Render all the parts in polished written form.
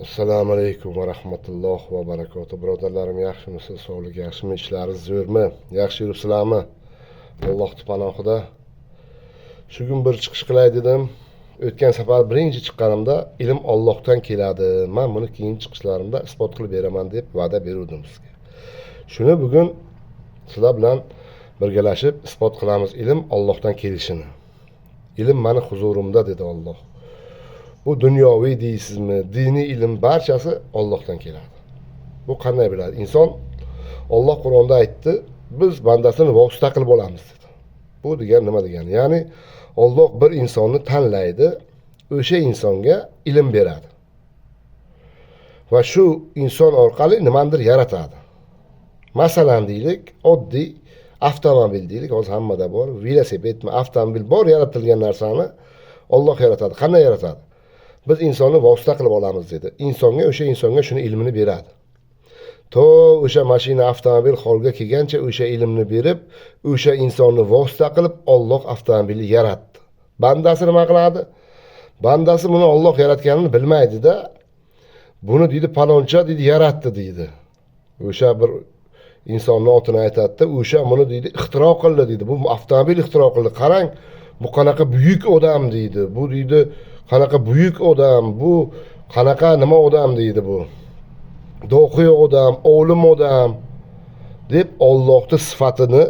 Assalomu alaykum va rahmatulloh va barakatuh. Birodarlarim, yaxshimisiz? Sog'lik yaxshimi? Ishlaringiz zo'rmi? Yaxshi yuribsizlarmi? Allohning panohida. Shu kun bir chiqish qilay dedim. O'tgan safar birinchi chiqqanimda ilm Allohdan keladi. Men buni keyin chiqishlarimda isbot qilib beraman deb va'da beruvdim sizga. Shuni bugun sizlar bilan birgalashib isbot qilamiz ilm Allohdan kelishini. Ilm meni huzurimda dedi Alloh. Bu dunyoviy deysizmi, diniy ilm barchasi Allohdan keladi. Bu qanday biladi? Inson Alloh Qur'onda aytdi, biz bandasini vosita qilib olamiz dedi. Bu degan nima degani? Ya'ni Alloh bir insonni tanlaydi, o'sha insonga ilm beradi. Va shu inson orqali nimanidir yaratadi. Masalan deylik, oddiy avtomobil deylik, hozir hammada bor, velosipedmi, avtomobil bor, yaratilgan narsani Alloh yaratadi. Qanday yaratadi? Biz insonni vosita qilib olamiz dedi. Insonga o'sha insonga shuni ilmini beradi. To o'sha mashina, avtomobil holga kelgancha o'sha ilmni berib, o'sha insonni vosita qilib Alloh avtomobilni yaratdi. Bandasi nima qiladi? Bandasi buni Alloh yaratganini bilmaydi-da. Buni deydi paloncha deydi yaratdi deydi. O'sha bir insonni otini aytadi-da, o'sha buni deydi ixtiro qildi deydi. Bu avtomobil ixtiro qildi. Qarang, bu qanaqa buyuk odam deydi. Bu deydi qanaqa buyuk odam, bu qanaqa nima odam deydi bu. Dohiy odam, olim odam deb Allohning sifatini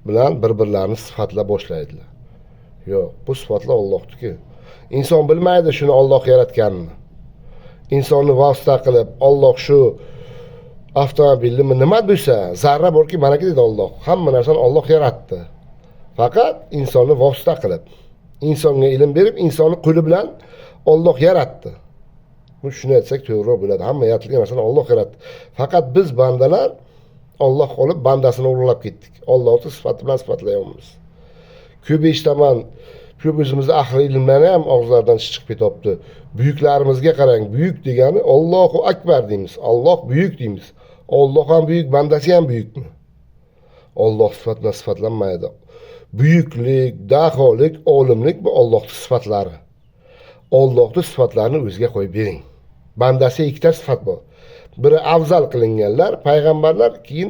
bilan bir-birlarini sifatlab boshlaydilar. Yo'q, bu sifatlar Allohniki. Inson bilmaydi shuni Alloh yaratganini. Insonni vosita qilib Alloh shu avtomobilni nima bo'lsa, zarra borki manaki dedi Alloh. Hamma narsani Alloh yaratdi. Faqat insonni vosita qilib, insonga ilm berib, insonni qo'li bilan Alloh yaratdi. Bu shuni aytsak to'g'riroq bo'ladi. Hamma yaratilgan narsani Alloh yaratdi. Faqat biz bandalar Alloh olib bandasini ulug'lab ketdik. Allohning sifati bilan sifatlayapmiz. Ko'p eshitaman, ko'p o'zimizni ahli ilmlarni ham og'izlaridan chiqib ketyapti. Buyuklarimizga qarang, buyuk degani Allohu akbar deymiz. Alloh buyuk deymiz. Alloh ham buyuk, bandasi ham buyukmi? Alloh sifat bilan sifatlanmaydi. Buyuklik, daholik, olimlik bu Allohning sifatlari. Allohning sifatlarini o'ziga qo'yib bering. Bandasi ikkita sifat bor. Biri afzal qilinganlar, payg'ambarlar, keyin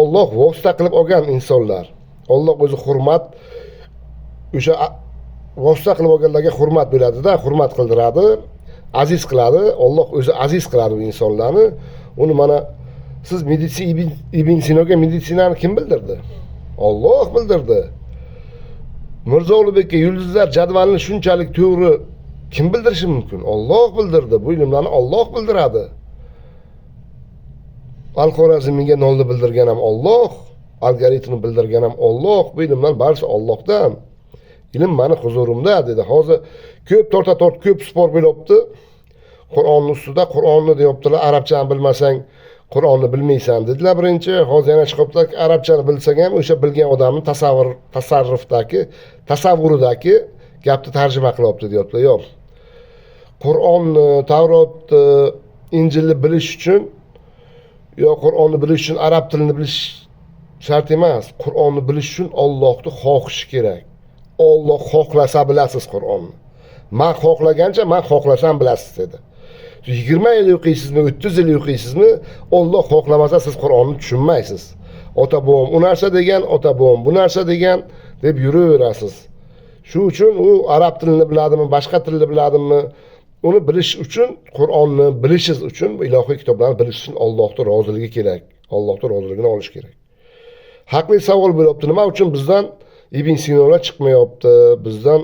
Alloh vosita qilib olgan insonlar. Alloh o'zi hurmat o'sha vosita qilib olganlarga hurmat bo'ladi-da, hurmat qildiradi, aziz qiladi. Alloh o'zi aziz qiladi bu insonlarni. Uni mana siz meditsina Ibn Sinoga meditsinani kim bildirdi? Alloh bildirdi. Mirzo Ulug'bekka yulduzlar jadvalini shunchalik to'g'ri kim bildirishi mumkin? Alloh bildirdi. Bu ilmlarni Alloh bildiradi. Al-Xorazmiyga nolni bildirgan ham Alloh, algoritmni bildirgan ham Alloh. Bu ilmlar barisi Allohdan. Ilm meni huzurimda dedi. Hozir ko'p torta-tort ko'p spor bo'lyapti. Qur'onni ustida Qur'onni deyaptilar, arabchani bilmasang Qur'onni bilmaysan dedilar birinchi. Hozir yana chiqibdilar, arabchani bilsang ham o'sha bilgan odamning tasarrufdagi, tasavvuridagi gapni tarjima qilyapti deyaptilar. Yo'q. Qur'onni, Tavrotni, Injilni bilish uchun yo Qur'onni bilish uchun arab tilini bilish shart emas. Qur'onni bilish uchun Allohning xohishi kerak. Alloh xohlasa bilasiz Qur'onni. Men xohlagancha, men xohlasam bilasiz dedi. 20 yil o'qiysizmi, 30 yil o'qiysizmi, Alloh xohlamasa siz Qur'onni tushunmaysiz. Ota bobom u narsa degan, ota bobom bu narsa degan deb yuraverasiz. Shu uchun u arab tilini biladimi, boshqa tilni biladimi, uni bilish uchun, Qur'onni bilishingiz uchun, ilohiy kitoblarni bilish uchun Allohning roziligi kerak. Allohning roziligini olish kerak. Haqli savol bo'lyapti. Nima uchun bizdan Ibn Sinolar chiqmayapti, bizdan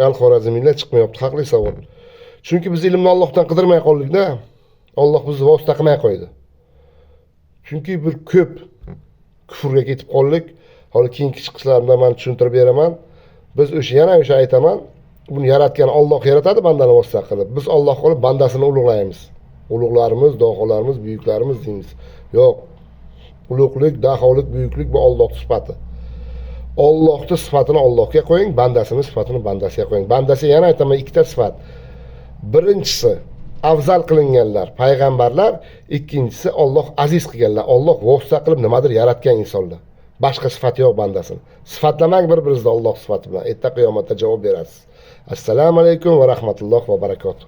Al-Xorazmiylar chiqmayapti? Haqli savol. Chunki biz ilmni Allohdan qidirmay qoldik-da. Alloh bizni vosita qilmay qo'ydi. Chunki bir ko'p kufrga ketib qoldik. Hali keyingi chiqishlarimda men tushuntirib beraman. Biz o'sha yana o'sha aytaman, buni yaratgan Alloh yaratadi bandani vosita qilib. Biz Alloh qilib bandasini ulug'laymiz. Ulug'larimiz, daholarimiz, buyuklarimiz deymiz. Yo'q. Ulug'lik, daholik, buyuklik bu Allohning sifati. Allohning sifatini Allohga qo'ying, bandasini sifatini bandasiga qo'ying. Bandasi yana aytaman ikkita sifat. Birinchisi afzal qilinganlar, payg'ambarlar, ikkinchisi Alloh aziz qilganlar, Alloh vosita qilib nimadir yaratgan insonlar. Boshqa sifati yo'q bandasini. Sifatlamang bir-biringizni Alloh sifati bilan. Erta qiyomatda javob berasiz. Assalomu alaykum va rahmatulloh va barakatuh.